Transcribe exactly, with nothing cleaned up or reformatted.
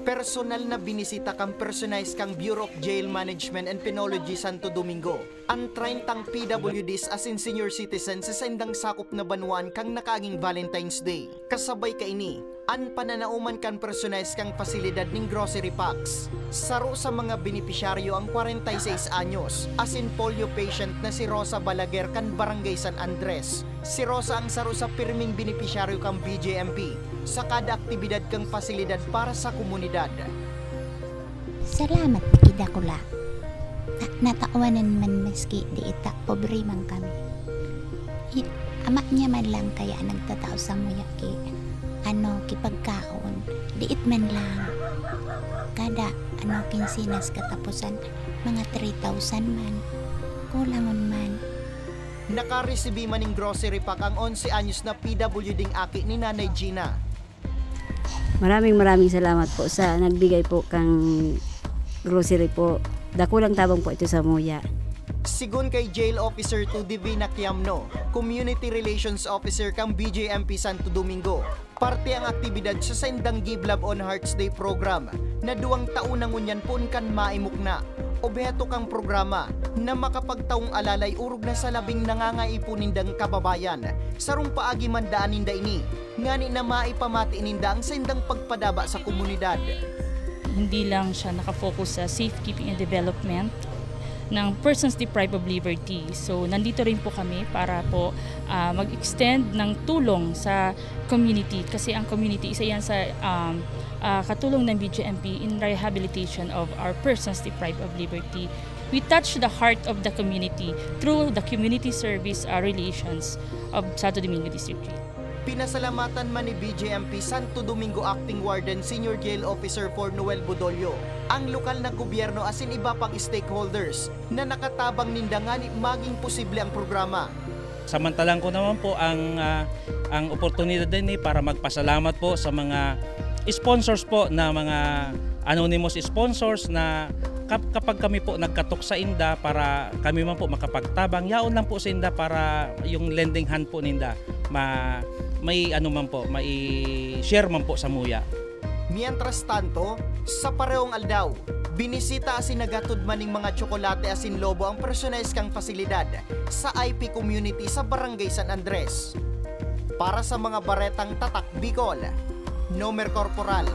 Personal na binisita kan personaes kan Bureau of Jail Management and Penology Santo Domingo an treintang P W Ds asin senior citizens sa saindang sakop na banwaan kan nakaaging Valentine's Day. Kasabay kaini, an pananaoman kan personaes kan pasilidad nin Grocery Pax. Saro sa mga benepisyaryo an kwarenta y seis anyos asin polio patient na si Rosa Balaguer kan Barangay San Andres. Si Rosa ang saro sa pirming benepisyaryo kan B J M P sa kada aktibidad kan pasilidad para sa komunidad. Salamat na kidakula. Na, natawanan man maski di ita, pobre man kami. I, ama niya man lang kaya nagtatao samuya ki, ano, ki pagkaon. Diit man lang. Kada, ano, kinsenas katapusan, mga three thousand man. Kulangon man. Nakaresibi man nin grocery pack ang onse anyos na P W Ding aki ni Nanay Gina. Maraming, maraming salamat po sa nagbigay po kang grocery po. Dakulang tabang po ito samuya. Sigon kay Jail Officer two Divina Kiamno, Community Relations Officer kan B J M P Santo Domingo, parte ang aktibidad sa saindang Give Love on Hearts Day program na duwang taon na ngunyan poon kan maimukna. Obheto kan programa na makapagtaong alalay orog na sa labing nangangaipo nindang kababayan. Sarong paagi man daan ninda ini, ngani na maipamati ninda ang saindang pagpadaba sa komunidad. Hindi lang siya nakafocus sa safekeeping and development ng persons deprived of liberty. So, nandito rin po kami para po, ah, mag-extend ng tulong sa community kasi ang community isa yan sa, um, ah, katulong ng B J M P in rehabilitation of our persons deprived of liberty. We touch the heart of the community through the community service, ah, relations of Santo Domingo District three. Pinasalamatan man ni B J M P Santo Domingo Acting Warden Senior Jail Officer four Noel Budolio ang lokal na gobyerno asin iba pang stakeholders na nakatabang ninda ngani maging posible ang programa. Samantalang ko naman po ang, ah, ang oportunidad din, eh, para magpasalamat po sa mga sponsors po na mga anonymous sponsors na kap-, kapag kami po nagkatok sa inda para kami man po makapagtabang, yaon lang po sa inda para yung lending hand po ninda ma-, may ano man po, mai-share man po samuya. Mientras tanto, sa parehong aldaw, binisita asin naghatod man ning mga tsokolate asin lobo ang personaes kan pasilidad sa I P community sa Barangay San Andres. Para sa mga baretang Tatak Bicol, Nomer Corporal.